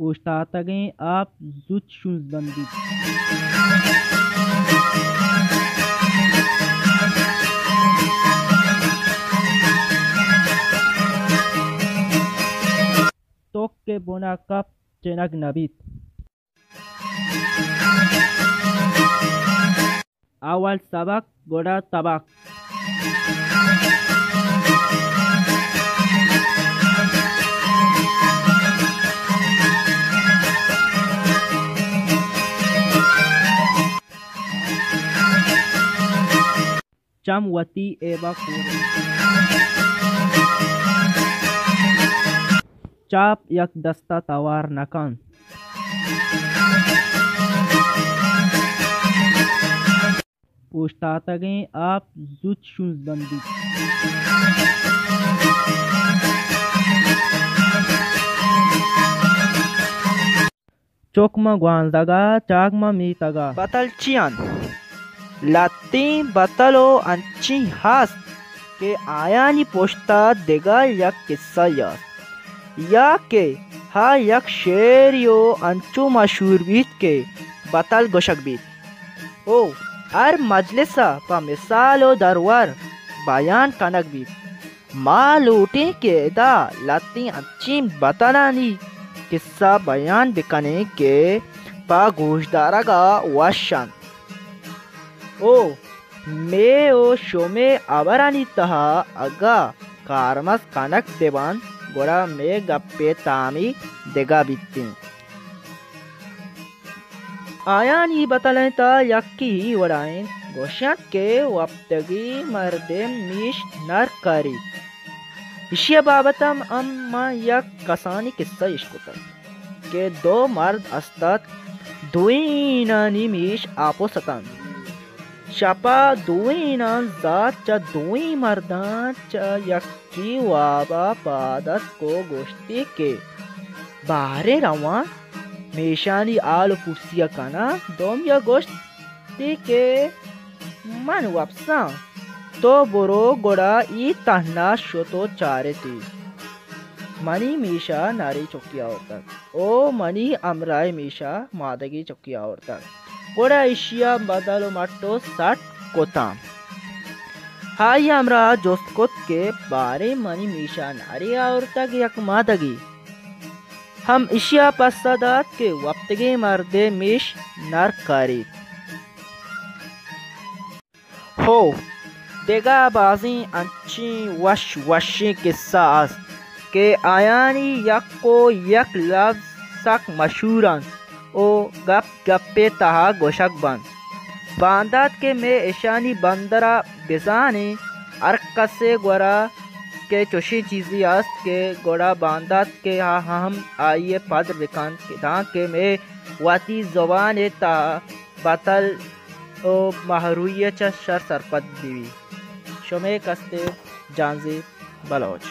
اوشتاتگیں آپ زوت شونز بندیت۔ توک کہ بنا کپ چنگ نہ بیت۔ اول سبک، گڑا تبک۔ چم وتی ایبا کور انت۔ چاپ یک دستا توار نہ کنت۔ اوشتاتگیں آپ زوت شونز بندیت۔ چک ماں گوانزگا، چاک ماں میتگا۔ بتل چی انت؟ لھتیں بتل و انچیں ہست کہ آیانی پشتا دگہ یک کسہ یے است، یا کہ ہا یک شعری و انچو مشہور بیت کہ بتل گوشگ بیت و ہر مجلسا پہ مثال و درور بیان کنگ بیت۔ ما لوٹیں کہ ادا لھتیں انچیں بتلانی کسہ بیان بکنیں کہ پہ گوشدارگا وش انت۔ او مے و شمے ہبرانی تہا اگاں کارمرز کنگ بہ بنت، گڑا مے گپے تامی دگہ بیتیں۔ آیانی بتلانی تہا یکے اے وڑا انت، گوشنت کہ وپتگیں مردے میش نر کاریت۔ ایشی ء بابت ء ہم من یک کسانیں کسہ اشکتگ کہ دو مرد است ات، دوئینانی میش آپس اتنت۔ شپ ء دوئیناں زات چہ دوئیں مرداں چہ یکے واب ء پاد اتک و گوشتی کہ باریں رواں میشانی ہال و پرسی ء کناں۔ دومی ء گوشتی کہ من وپساں، تو برو۔ گڑا اے تہنا شت و چارتی۔ منی میشا نرے چکی آورتگ او منی ہمراہ میشا مادگی چکی آورتگ۔ گڑا ایشیا بدل و مٹ و سٹ کتاں۔ آئی ہمراہ جست کت کہ باریں منی میشا نرے آورتگ یک مادگی؟ ہم ایشیا پسہ دات کہ وپتگیں مردے میش نر کاریت۔ ہو، دگہ بازیں انچیں وش وشیں کسہ است کہ آیانی یک و یک لبز سک مشہور انت و گپ گپے تہا گوشگ بنت۔ باندات کہ مئے اشانی بندرا بزانیں، ہر کسے گورا کہ چوشیں چیزے است کہ گڑا باندات کہ آ ہم آئی ء پدر بکنت کہ دانکہ مئے وتی زبان ء تہا بتل و مہروئی ء چہ شر سرپد بہ بی۔ شمئے کستر جہانزیب بلوچ۔